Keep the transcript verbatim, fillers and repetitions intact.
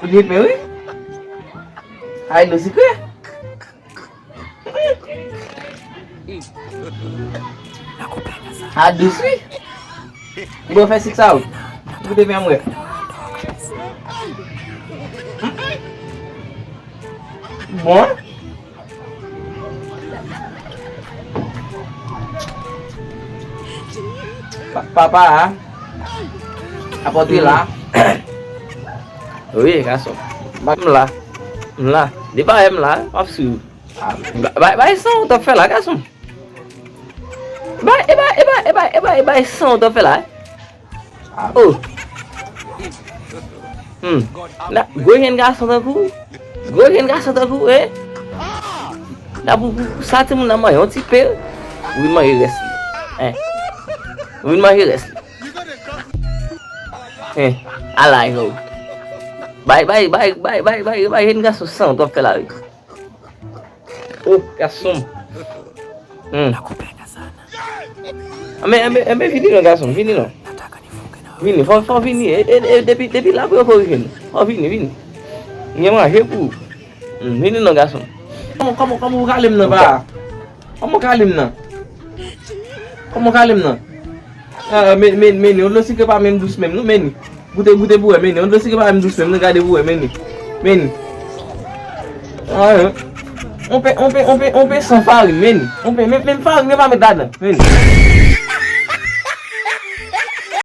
Ou gripe, wi. Ay, dlo sikre. A dous, wi. Bon, fè sik sa, wi. Goute pen mwen. Bon. Pa- papa a apòte la. Wi, gason. M la. M la. Depi m la, m ap swiv. Bay, bay, bay, sa w t ap fè la, gason. Bay, e bay, e bay, e bay, e bay, e bay, sa w t ap fè la, eh. Oh. Hmm. Na, gwo jenn gason tankou w. Gwo jenn gason tankou w, eh. Na pou, pou sa timoun nan manje yon ti pe. Ou vin manje rès li. Eh. Ou vin manje rès li. Eh. Ala yo. Bay, bay, bay, bay, bay, bay, bay, jenn gason sa w t ap fè la, wi. Oh, gason. Hmm. Enben, enben, enben, vini non, gason, vini non. Vini, fò, fò vini. E, e, e, depi, depi la pou yo korije nou. Fò vini, vini. M gen manje pou ou. Hmm, vini non, gason. Kòman, kòman, kòman ou rale m nan, pa? Kòman w ka li m nan? Kòman w ka li m nan? Ah, men, men, men, yon dlo sikre pa menm dous menm, non, men. Goute, goute pou wè, men. Yon dlo sikre pa menm dous menm, non, gade pou wè, men. Men. Ah, hein. On pe, on pe, on pe, on pe san farin, men. On pe, men, men farin, yo pa met ladan, men.